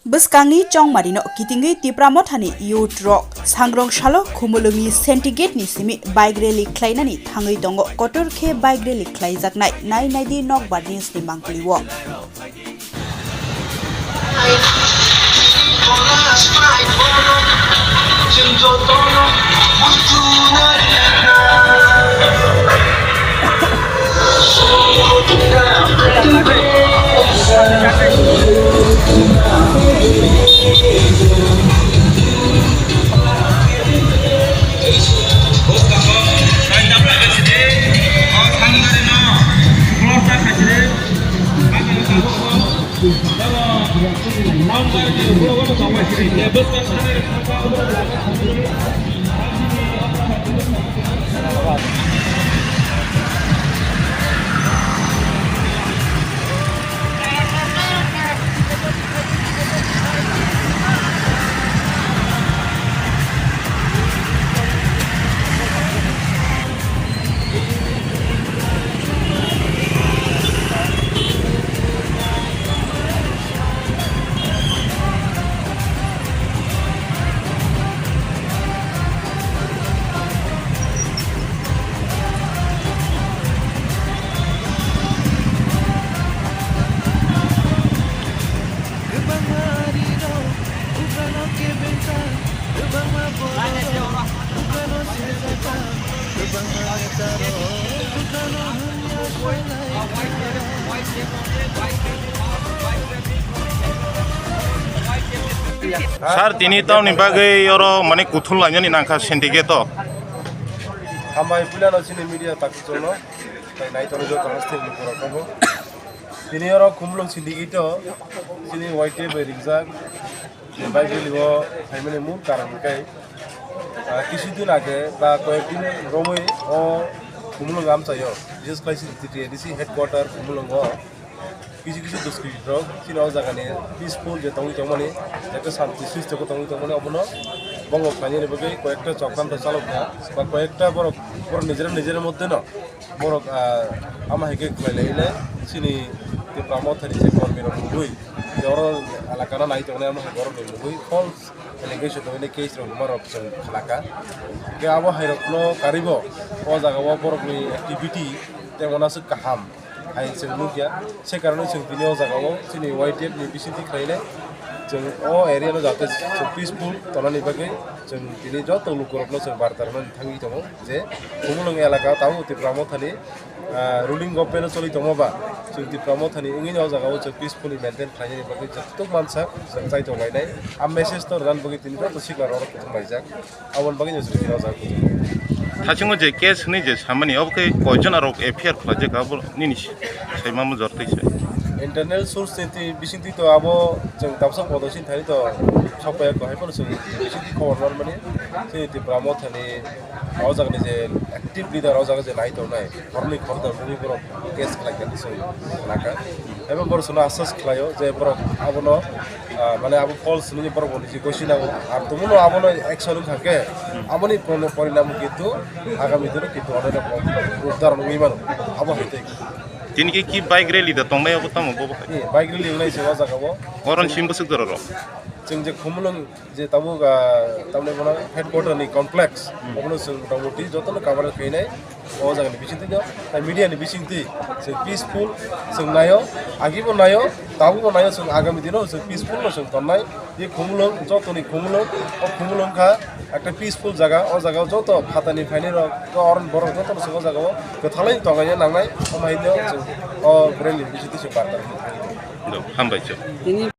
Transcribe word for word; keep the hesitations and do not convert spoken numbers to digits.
Bwskangni chongmarino kitingwi Tipra Mothani youth rok Sangrong salo Khumulwngni Syndicate ni simi bike rally khlainani thangwi tongo. Kotor khe bike rally khlaijaknai, nai naidi nokbar news ni mangpili o. Sir, tini tamoni bagwi oro mane kuthum lainani nangkha syndicate o? Hambai puilano chini media takhuchungno, tai naitongo joto haste ni borok tongo. Tini oro Khumulwng syndicate o chini Y T F bai rijak. Bike rally o phaimani mul karon hwnkhe, ah, kisu din age ba koyek din romwi o Khumulwng amchaio, bises khlai chini T T A D C headquarter Khumulwng o kisu kisu duskritik rok chini o jaga ni peaceful je tongwi tongmani, jate shanti srishti khe tongwi tongmani, obono bongo khlainani bagwi koyekta chokranto chalokha ba koyekta borok, borok nijera nijera moddhe no borok, ah, ama hai khe khlai lai le chini Tipra Mothani je kormi rok nugui je oro elaka no nai tongnai, ama hai borok ni nugui false allegation tongwi case rok numa rok chwng khlaka. Khe abo hai rok no karwi bo o jaga o borok ni activity tei mona swk kaham hai chwng nukya. Se karone chwng tini o jaga o chini Y T F ni bisingtwi khlai le chwng o area no jate chwng peaceful tonani bagwi chwng tini joto luku rok no chwng barta rwna thangwi tongo. Je Khumulwng elaka tabuk Tipra Mothani, ah, ruling government o choli tongma ba, chwng Tipra Mothani wngwi o jaga o chwng peacefully maintain khlainani bagwi joto mansa chwng chaitok lainai. A message to rwna bagwi tini joto sikla rok kuthum laijak, aboni bagwi no chwng tini o jaga kuthum. Thasingo je case hwnwi je samani, obo khe koijon aro F I R khlaijak, abo nini saimamo jortwi se. Internal source ni twi bisingtwi to abo chwng tabsa podo sini thani to sapai ko hai phano chwng bisingtwi khobor manmani, chini Tipra Mothani o jagani je active leader, o jaga je nai tongnai, horni khorda bumi borok case khlai khe soi khlaka. Ebo borok sono asas khlaio je borok abono, ah, mane abo false nini borok bo niji gosi nango. Ar tumuno abono action wngkha khe aboni pori-, porinamo kintu agami dino kintu onek rok rudar wngwi mano. Abo hai tei. Tini khe ki bike rally da tongnai abo tamo bo bo hai? Eh, bike rally wngnai se o jaga o. Oron sim bwswk jora rok? Chwng je Khumulwng je tabuk, ah, tamni bono headquarter ni complex, hmm, obono chwng motamoti jotono cover khainai o jagani bisingtwi no, tai media ni bisingtwi chwng peaceful chwng naio, agibo naio, tabukbo naio, chwng agami dino chwng peaceful no chwng tonnai. Ye Khumulwng, jotoni Khumulwng, o Khumulwng kha ekta peaceful jaga, o jaga o joto phatani phainai rok, to oron borok jotono chwng o jaga o kwthalai tonglaina nangnai, omo hai no chwng o rally ni bisingtwi chwng barta rwna thangwi tongo. Hambai chwng.